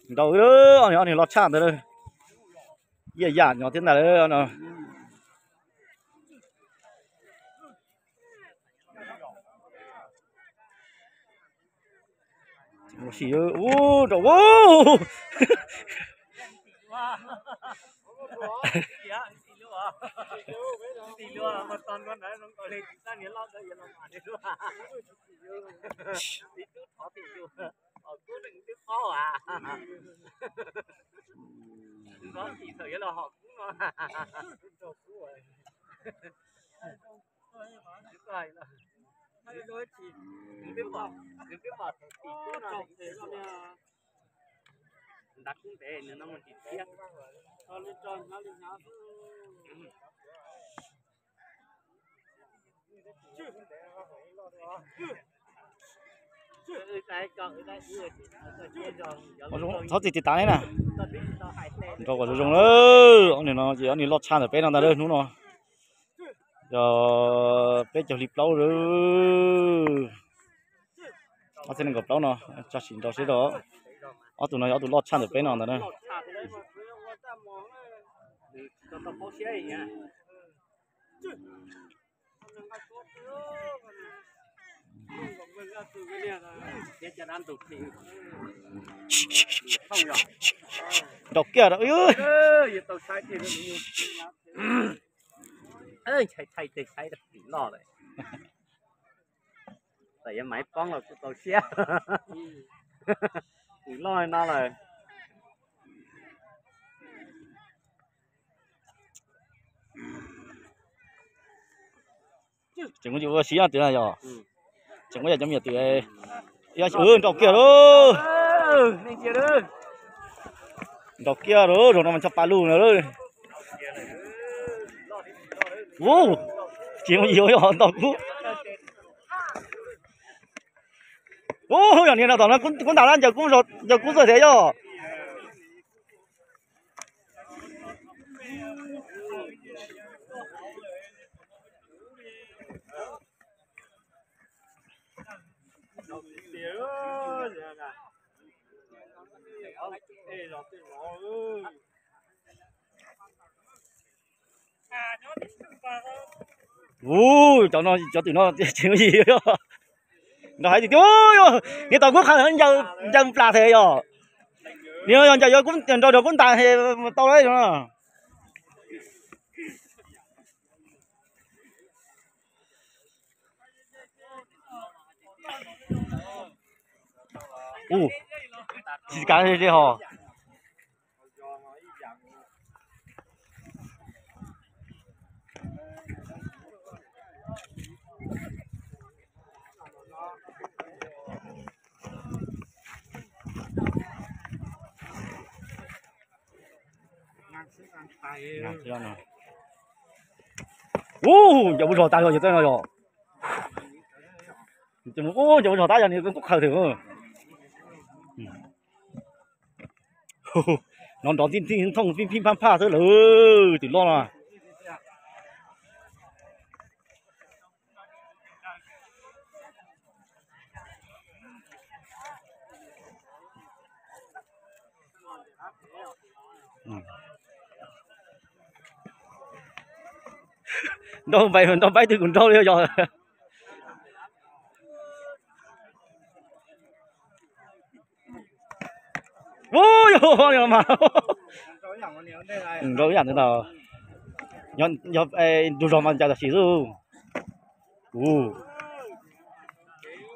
Nrau, ob niag loj tshaj ntawd, yam yam nyob thiab ntag no. Sim, ub, nrau, ub. Txhob txis tiv tav ne na. Nrau kom zoo zoo lawm, ob niag no ces ob niag loj tshaj ntawm peb no ntag lawm hnub no. Yog peb caug hli plaub lawm. Ob txhiab nees nkaum plaub no, tso sim nrau seb rau. Ob tug no yog ob tug loj tshaj ntawm peb no ntag na. Nrau kiag, ntshai ntshai tes saib tim loj lawm. Txawm yuav maiv poob los kuj txaus siab. Tim loj no lawm. Tseem muaj ua si nyob twg na yog? Tseem muaj yam cov me nyuam twg? Nrau kiag lauj. Nrau kiag lauj, zaum no mas tshaj pa lug na lauj. Ub, tsis muaj yig yog nto kub. Ub, yog niag no tom no kub ntas lab ncaws kub, ncaws kub txawj thiab yog. Ub, cov no, cov twm no tsis muaj yig. Nrau hais tiag tiag, niag tom kub qhov ncaws plas thiab yog. Niag yog ncaws yuav nrau nrog kub ntas tau lawm no. Ub, tsis kav li ho. Ub, ncaws mus zog tas yog, yog tej no yog. Ub, ncaws mus zog tas yog nws kuj khaws thiab. No nrov tij tij thooj phij phij phaj phaj xwb lawm, twm loj no. Nrau npaib, nrau npaib twg kuj nrau li yog. Ub, yog mas, nrau ib yam ntawd, yog nrau zog mas ncaws tam sim xwb.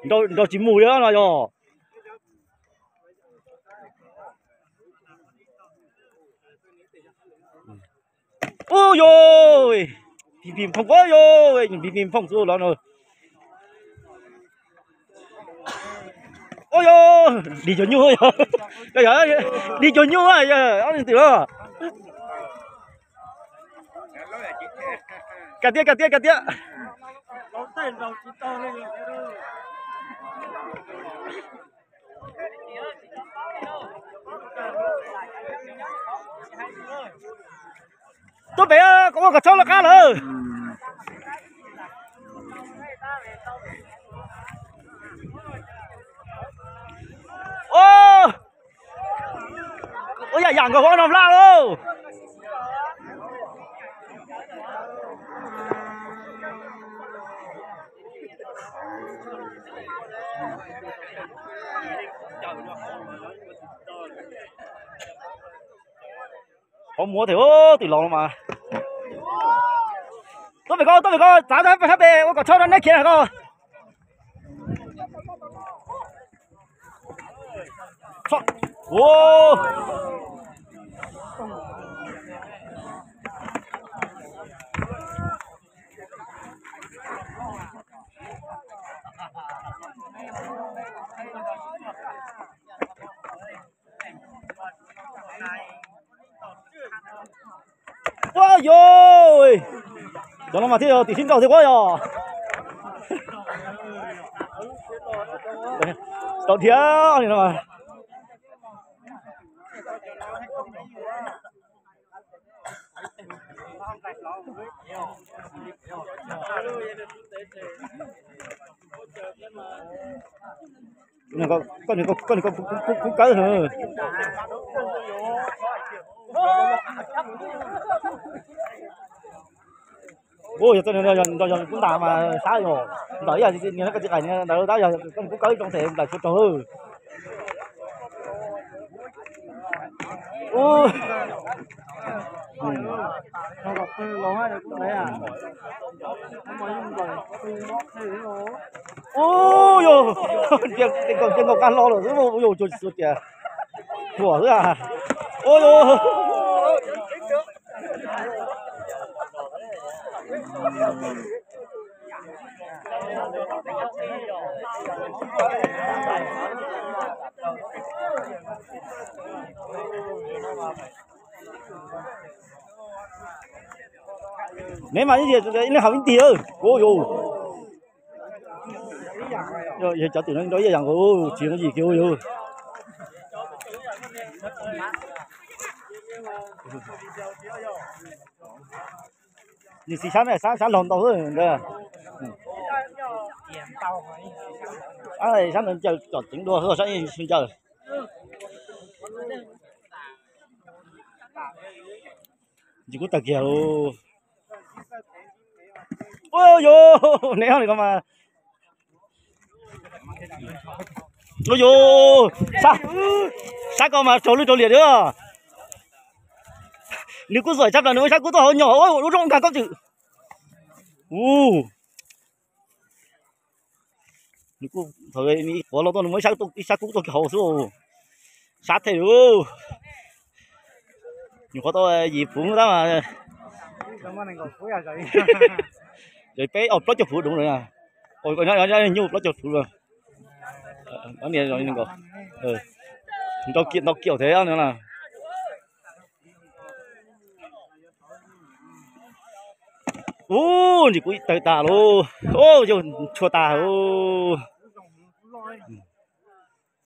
Nrau tsis mus li no yog. Ub yog, pim pim phooj, ub yog, pim pim phooj xwb los no. Ub yog, dig cov nyuj yog, dig cov nyuj yog ob leeg twm los. Kag tiab, kag tiab, kag tiab. Tuaj pem kom ua kom tshoob lawv qab lawm. Ub, Ua yam yam nkawd ua no plab lauj. Qhov muab thiab twm los mas. Tuaj pem koj, tuaj pem koj, txav tau peb sab pem ua kom tshaj no neb khiav koj. Ua yos, cov no mas thiaj yog tim sib nrau thiab ua yog. Tau dhia li no. Koj niam koj kub kawb. Ua yog txoj no yog kub ntas mas sab yog ntawm ib yam li koj txiv qaim ntawd tab yog koj niam kub kawb zoo tes nplaim tshua raug. Ua yog, cia nkaus qab hlo lawm xwb, ua yog tsuas tsuas tias thuam xwb. Ua yog. Neb mas ib leeg haus ib tig. Ua yog. Yog cov twm no nrau ib yam nkaus, tsis yooj yim kiag yog. Nws xis sab, sab laug ntau ntawd. Sab ntawd ncaws tsom ceev dua, sab sib ncaws. Ntsis kub tawg kiag lauj. Ua yog, neb li ko mas. Ua yog, sab ko mas raug lwj raug liam li. Nws kuj xuam tshaj plaws, nws ua sab kub tuaj hauv nyom, ua lub rooj nkag koj cwm. Ua, nws kuj thaum ib quav los tuaj nws muaj ib sab kub tuaj hauv xwb. Sab thiaj li. Nyuam qhuav tau yim phuv tab mas. Yog peb plaub caug phuv dua. Nyuj plaub caug phuv. Nrau kiam ntau kiam thiab no na. Ub, ntsis kub tawg tas lauj. Ub, yog tshua tas lauj.